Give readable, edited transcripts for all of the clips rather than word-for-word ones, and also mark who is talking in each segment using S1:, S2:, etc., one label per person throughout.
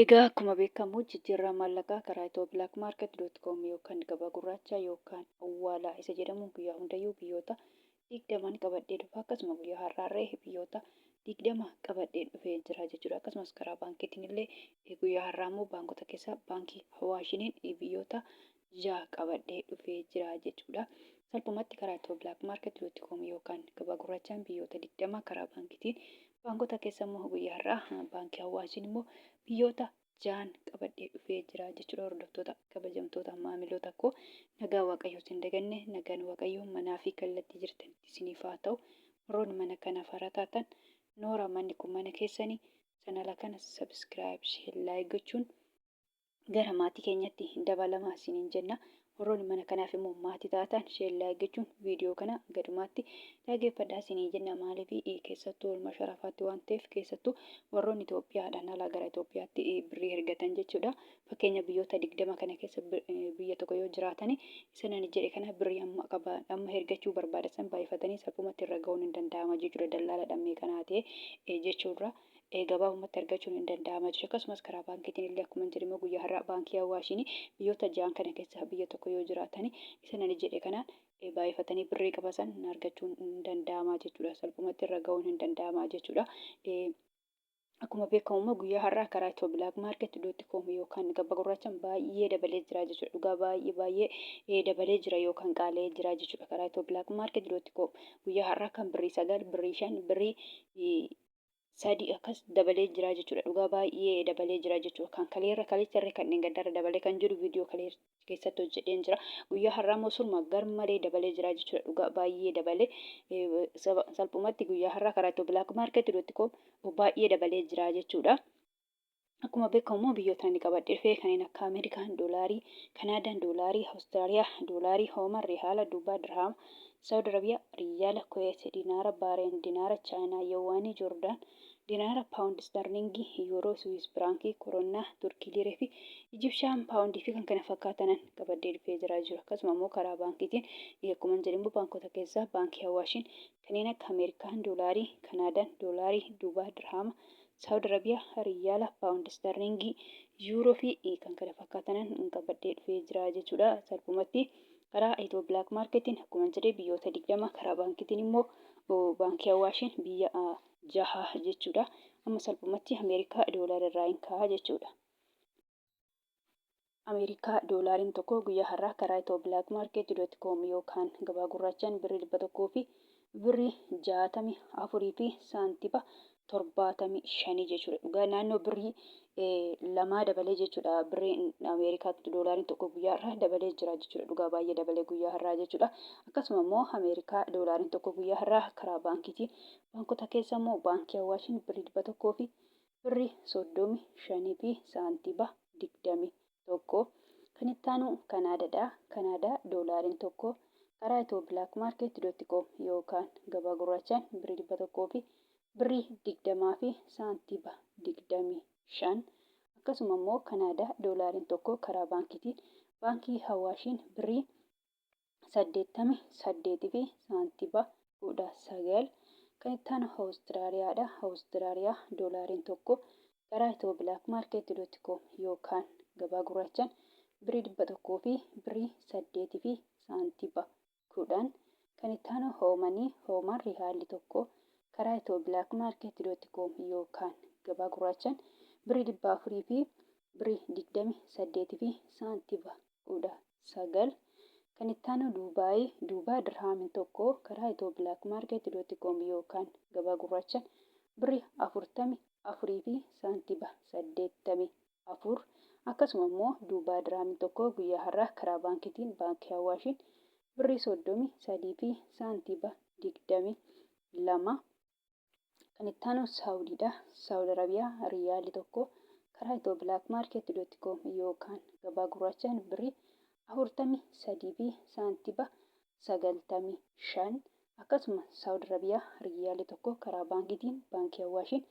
S1: Egaa akkuma beekamu jijjiirraa maallaqaa karaa ethio-blackmarket.com yookaan gabaa gurraacha yookaan awwaalaa isa jedhamu guyyaa hundayyuu biyyoota 20n qabadhee dhufa. Akkasuma guyyaa har'aarree biyyoota 20 qabadhee dhufee jira jechuudha. Akkasumas karaa baankiitiin illee guyyaa har'aa immoo baankota keessaa baankii Awaashiniin biyyoota 6 qabadhee dhufee jira jechuudha. Salphumatti karaa ethio-blackmarket.com yookaan gabaa gurraachaan biyyoota 20, karaa baankiitiin baankota keessa immoo guyyaa har'aa baankii Awaashiin immoo biyyoota 6n qabadhee dhufee jira jechuudha. Hordoftoota, kabajamtoota, maamiloota koo, nagaa Waaqayyoo isin daganne, nagaan Waaqayyoo manaa fi kallattii jirtanitti isiniif haa ta'u. Warroonni mana kanaaf haaraa taatan, noora, manni kun mana keessanii. Channel kana subscribe, share, like gochuun gara maatii keenyatti dabalamaa isiniin jenna. Warroonni mana kanaaf immoo maatii taatan, share, like gochuun viidiyoo kana gadumaatti dhaggeeffadhaa isiniin jenna. Maaliif, keessattuu oolmaa sharafaatti waan ta'eef, keessattuu warroonni Itoophiyaadhaan alaa gara Itoophiyaatti birrii ergatan jechuudha. Fakkeenya biyyoota 20 kana keessa biyya tokko yoo jiraatani, isa nani jedhe kana birrii amma qaba amma ergachuu barbaadan baay'ifatanii salphumatti irra ga'uun hin danda'ama jechuudha. Dallaala dhammee kanaa ta'e jechuurra gabaabumatti argachuun hin danda'ama jechuudha. Akkasumas karaa baankiitiin illee akkuma jedhe immoo guyyaa har'aa baankii Awaashiin biyyoota ja'an kana keessa biyya tokko yoo jiraatani, isa nani jedhe kanaan baay'ifatanii birrii qabasan argachuun hin danda'ama jechuudha. Salphumatti irra ga'uun hin danda'ama jechuudha. Akkuma beekamu immoo guyyaa har'aa karaa ethio-blackmarket.com yookaan gabaa gurraachaan baay'ee dabalee jira jechuudha. Dhugaa baay'ee baay'ee dabalee jira yookaan qaala'ee jira jechuudha. Karaa ethio-blackmarket.com guyyaa har'aa kan birrii 9, birrii 5, birrii 3 akkas dabalee jira jechuudha. Dhugaa baay'ee dabalee jira jechuudha. Kan kaleerra kaleecharra kan dheengaddarra dabalee kan jiru viidiyoo kalee keessatti hojjedheen jira. Guyyaa har'aa immoo surma gar malee dabalee jira jechuudha. Dhugaa baay'ee dabalee, salphumatti guyyaa har'aa karaa ethio-blackmarket.com baay'ee dabalee jira jechuudha. Akkuma beekamu immoo biyyoota inni qabadhee dhufe kanneen akka Ameerikaan doolaarii, Kanaadaan doolaarii, Awustiraaliyaa doolaarii, Hooman Rihaala, Duubaa Dirhaama, Saawud Arabiyaa Riyaala, Kuweet Dinaara, Baareen Dinaara, Chaayinaa Yowaanii, Joordaan Dinaara, Paawundi Istarlingii, Yuuroo, Suwiis Firaankii, Koronnaa, Turkii Liiree fi Ijibshaan Paawundii fi kan kana fakkaatanan qabadhee dhufee jira jechuudha. Akkasuma immoo karaa baankiitiin akkuma jedhe immoo baankota keessaa baankii Awaashiin kanneen akka Ameerikaan doolaarii, Kanaadaan doolaarii, Duubaa Dirhaama, Saawud Arabiyaa Riyaala, Paawundi Istarlingii, Yuuroo fi kan kana fakkaatanan qabadhee dhufee jira jechuudha. Salphumatti karaa Ethio Black Marketiin akkuma jedhe biyyoota 20, karaa baankiitiin immoo baankii Awaashiin biyya jaha jechuudha. Amma salphumatti Ameerikaa doolaara irraa hin ka'a jechuudha. Ameerikaa doolaariin tokko guyyaa har'aa karaa ethio-blackmarket.com yookaan gabaa gurraachaan birrii 100 fi birrii 64 fi saantiba 75 jechuudha. Dhugaa naannoo birrii 2 dabalee jechuudha. Birriin Ameerikaa doolaariin tokko guyyaa har'aa dabalee jira jechuudha. Dhugaa baay'ee dabalee guyyaa har'aa jechuudha. Akkasuma immoo Ameerikaa doolaariin tokko guyyaa har'aa karaa baankiitiin baankota keessa immoo baankii Awaashiin birrii 100 fi birrii 35 fi saantiba 21. Kan itti aanu Kanaadaadha. Kanaadaa doolaariin tokko karaa ethio-blackmarket.com yookaan gabaa gurraachaan birrii 100 fi birrii 20 fi saantiba 25. Akkasuma immoo Kanaadaa doolaariin tokko karaa baankiitiin baankii Awaashiin birrii 88 fi saantiba 19. Kan itti aanu Awustiraaliyaadha. Awustiraaliyaa doolaariin tokko karaa ethio-blackmarket.com yookaan gabaa gurraachaan birrii 100 fi birrii 8 fi saantiba 10. Kan itti aanu Hoomanii, Hoomaan Rihaalli tokko karaa ethio-blackmarket.com yookaan gabaa gurraachaan birrii 400 fi birrii 28 fi saantiba 19. Kan itti aanu Duubaayii, Duubaa Dirhaamiin tokko karaa ethio-blackmarket.com yookaan gabaa gurraachaan birrii 44 fi saantiba 84. Akkasuma immoo Duubaa Dirhaamiin tokko guyyaa har'aa karaa baankiitiin baankii Awaashiin birrii 33 fi saantiba 22. Kan itti aanu Saawudiidha. Saawud Arabiyaa Riyaalli tokko karaa ethio-blackmarket.com yookaan gabaa gurraachaan birrii 43 fi saantiba 95. Akkasuma Saawud Arabiyaa Riyaalli tokko karaa baankiitiin baankii Awaashiin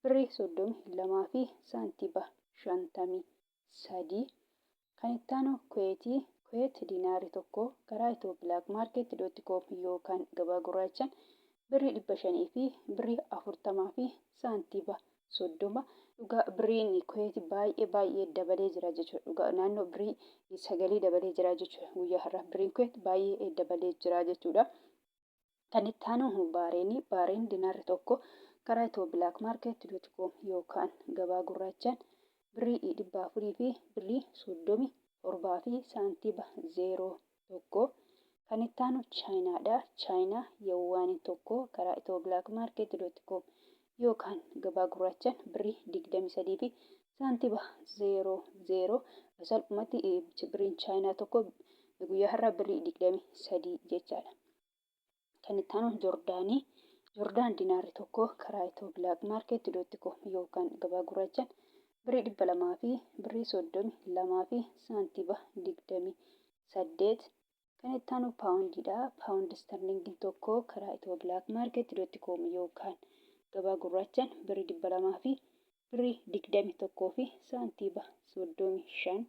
S1: birrii 32 fi saantiba 53. Kan itti aanu Kuweetii, Kuweet Dinaarri tokko karaa ethio-blackmarket.com yookaan gabaa gurraachaan birrii 500 fi birrii 40 fi saantiba 30. Dhugaa birriin Kuweet baay'ee baay'ee dabalee jira jechuudha. Dhugaa naannoo birrii sagalii dabalee jira jechuudha. Guyyaa har'aa birriin Kuweet baay'ee dabalee jira jechuudha. Kan itti aanu Baareenii. Baareen dinaarri tokko karaa Itiyoo Black Market dot com yookaan gabaa gurraachaan birrii 400 fi birrii 37 fi saantiiba 01. Kan itti aanu Chaayinaadha. Chaayinaa Yawwaaniin tokko karaa Itiyoo Black Market dot com yookaan gabaa gurraachaan birrii 23 fi saantiiba 00. Salphumatti birriin Chaayinaa tokko guyyaa har'aa birrii 23 jechaadha. Kan itti aanu Jordaanii. Jordaan dinaarri tokko karaa Itiyoo Black Market dot com yookaan gabaa gurraachaan birrii 200 fi birrii 32 fi saantiiba 28. Kan itti aanu paawundiidha. Paawundi istarlingiin tokko karaa Itiyoo Black Market dot com yookaan gabaa gurraachaan birrii 200 fi birrii 21 fi saantiiba 35.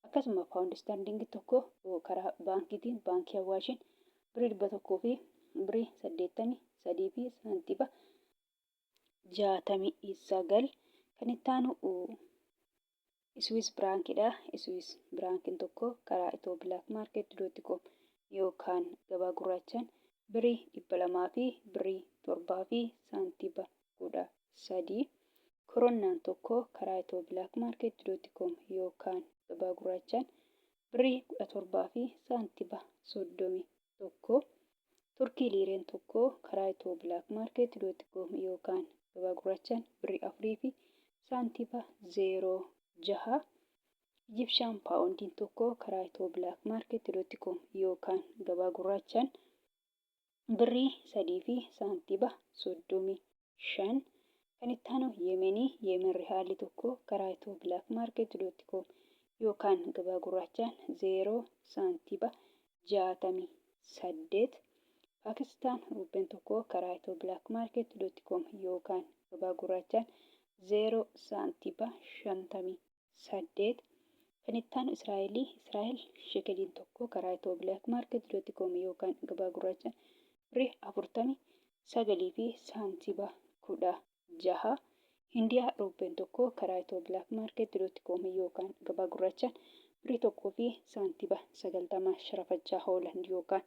S1: Akkasuma paawundi istarlingii tokko karaa baankiitiin, baankii Awaashiin, birrii 100 fi birrii 83 fi saantiiba 69. Kan itti aanu Swiss Biraankiidha. Swiss Biraankiin tokko karaa Itiyoo Black Market dot com yookaan gabaa gurraachaan birrii 200 fi birrii 7 fi saantiiba 13. Koronnaan tokko karaa Itiyoo Black Market dot com yookaan gabaa gurraachaan birrii 17 fi saantiba 31. Turkii liireen tokko karaa Itiyoo Black Market dot com yookaan gabaa gurraachaan birrii 4 fi saantiba 06. Ijibshaan paawundiin tokko karaa Itiyoo Black Market dot com yookaan gabaa gurraachaan birrii 3 fi saantiba 35. Kan itti aanu Yemenii. Yemen rihaalli tokko karaa Itiyoo Black Market dot com yookaan gabaa gurraachaan 0 saantiba 68. Paakistaan ruubbeen tokko karaa Itiyoo Black Market dot com yookaan gabaa gurraachaan 0 saantiba 58. Kan itti aanu Israa'elii. Israa'el shekeliin tokko karaa Itiyoo Black Market dot com yookaan gabaa gurraachaan birrii 49 fi saantiba 16. Hindiyaa ruubbeen tokko karaa Itiyoo Black Market dot com yookaan gabaa gurraachaan birrii 1 fi saantiba 90 sharafachaa oolan yookaan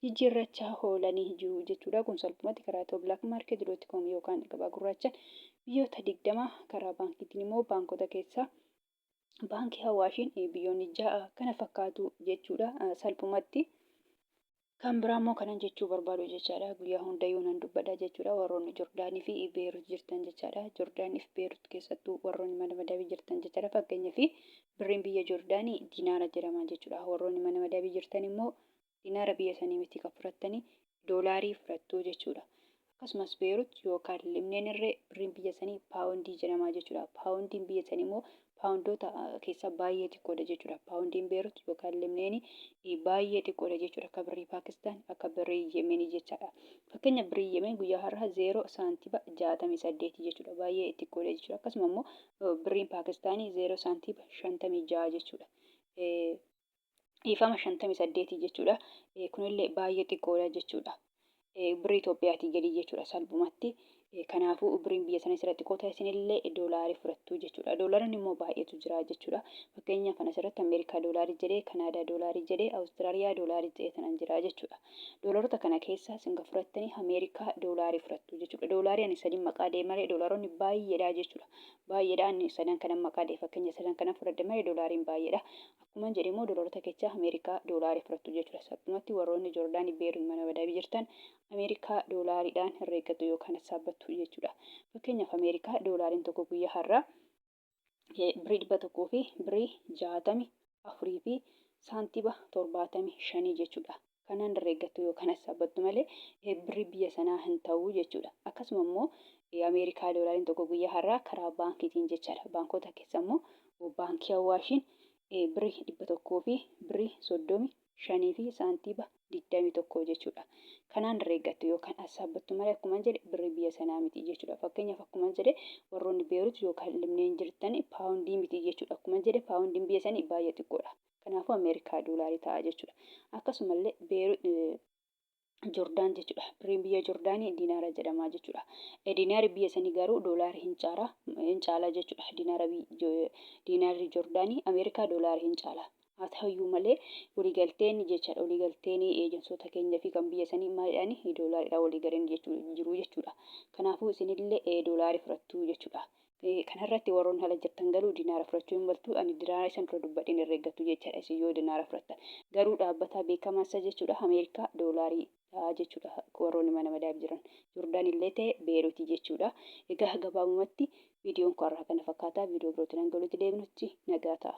S1: jijjiirrachaa oolanii jiru jechuudha. Kun salphumatti karaa Itiyoo Black Market dot com yookaan gabaa gurraachaan biyyoota 20, karaa baankiitiin immoo baankota keessaa baankii Hawaashiin biyyoonni 6 kana fakkaatu jechuudha salphumatti. Kan biraa immoo kanan jechuu barbaadu jechaadha. Guyyaa hundayyuu nan dubbadha jechuudha. Warroonni Jordaanii fi Beerut jirtan jechaadha. Jordaanii fi Beerut keessattuu warroonni mana madabii jirtan jechaadha. Fakkeenyaaf birriin biyya Jordaanii dinaara jedhama jechuudha. Warroonni mana madabii jirtan immoo dinaara biyya sanii miti kan fudhattanii, doolaarii fudhattu jechuudha. Akkasumas Beerut yookaan Libneen irree birriin biyya sanii paawundii jedhama jechuudha. Paawundiin biyya sanii immoo paawundoota keessaa baay'ee xiqqoodha jechuudha. Paawundiin Beerut yookaan Libneenii baay'ee xiqqoodha jechuudha. Akka birrii Paakistaan, akka birrii Yemenii jechaadha. Fakkeenya birrii Yemen guyyaa har'aa 0 saantiba 68 jechuudha. Baay'ee xiqqoodha jechuudha. Akkasuma immoo birriin Paakistaanii 0 saantiba 56 jechuudha. Dhiifama, 58 jechuudha. Kunillee baay'ee xiqqoodha jechuudha. Birrii Itoophiyaatii gadi jechuudha salphumatti. Kanaafuu birriin biyya sana sirra xiqqoo ta'e, isinillee doolaarii fudhattu jechuudha. Doolaariin immoo baay'eetu jira jechuudha. Fakkeenyaaf kan asirratti Ameerikaa doolaarii jedhee, Kanaadaa doolaarii jedhee, Awustiraaliyaa doolaarii jedhee sanan jira jechuudha. Doolaarota kana keessa isin kan fudhattanii Ameerikaa doolaarii fudhattu jechuudha. Doolaarii ani sadii maqaa deemee malee doolaaronni baay'eedha jechuudha. Baay'eedha, ani sadan kanan maqaa deemee, fakkeenya sadan kana fudhadhe malee doolaariin baay'eedha. Akkuman jedhe immoo doolaarota keessaa Ameerikaa doolaarii fudhattu jechuudha. Salphumatti warroonni Joordaanii, Beerut mana madaabii jirtan Ameerikaa doolaariidhaan herreeggattu yookaan saabbattu jechuudha. Fakkeenyaaf Ameerikaa doolaariin tokko guyyaa har'aa birrii 100 fi birrii 64 fi saantiba 75 jechuudha. Kanaan herreeggattu yookaan saabbattu malee birrii biyya sanaa hin ta'u jechuudha. Akkasuma immoo Ameerikaa doolaariin tokko guyyaa har'aa karaa baankiitiin jechaadha. Baankota keessa immoo baankii Awaashiin birrii 100 fi birrii 35 fi saantiiba 21 jechuudha. Kanaan herreeggattu yookaan assaabbattu malee akkuma jedhe birrii biyya sanaa miti jechuudha. Fakkeenyaaf akkuma jedhe warroonni Beerut yookaan Libneen jirtan paawundii miti jechuudha. Akkuma jedhe paawundiin biyya sanii baay'ee xiqqoodha. Kanaafuu Ameerikaa doolaarii ta'a jechuudha. Akkasumallee Beerut Jordaan jechuudha. Birriin biyya Jordaanii dinaara jedhama jechuudha. Dinaarri biyya sanii garuu doolaara hin caala hin caala jechuudha. Dinaara dinaarri Jordaanii Ameerikaa doolaara hin caala. Haa ta'uyyuu malee waliigalteen jechaadha waliigalteen eejensoota keenya fi kan biyya sanii maalidhaan doolaaridhaan walii galan jiru jechuudha. Kanaafuu isinillee doolaarii fudhattu jechuudha. Kanarratti warroonni ala jirtan garuu dinaara fudhachuu hin maltu. Ani dinaara isan dura dubbadheen herreeggattu jechaadha isin yoo dinaara fudhattan. Garuu dhaabbataa beekamaa isa jechuudha Ameerikaa doolaarii ta'a jechuudha warroonni mana madaab jiran. Jordaan illee ta'e Beeruutii jechuudha. Egaa gabaabumatti viidiyoon koo har'aa kana fakkaata. Viidiyoo birootiin hanga walitti deebinutti nagaa ta'a.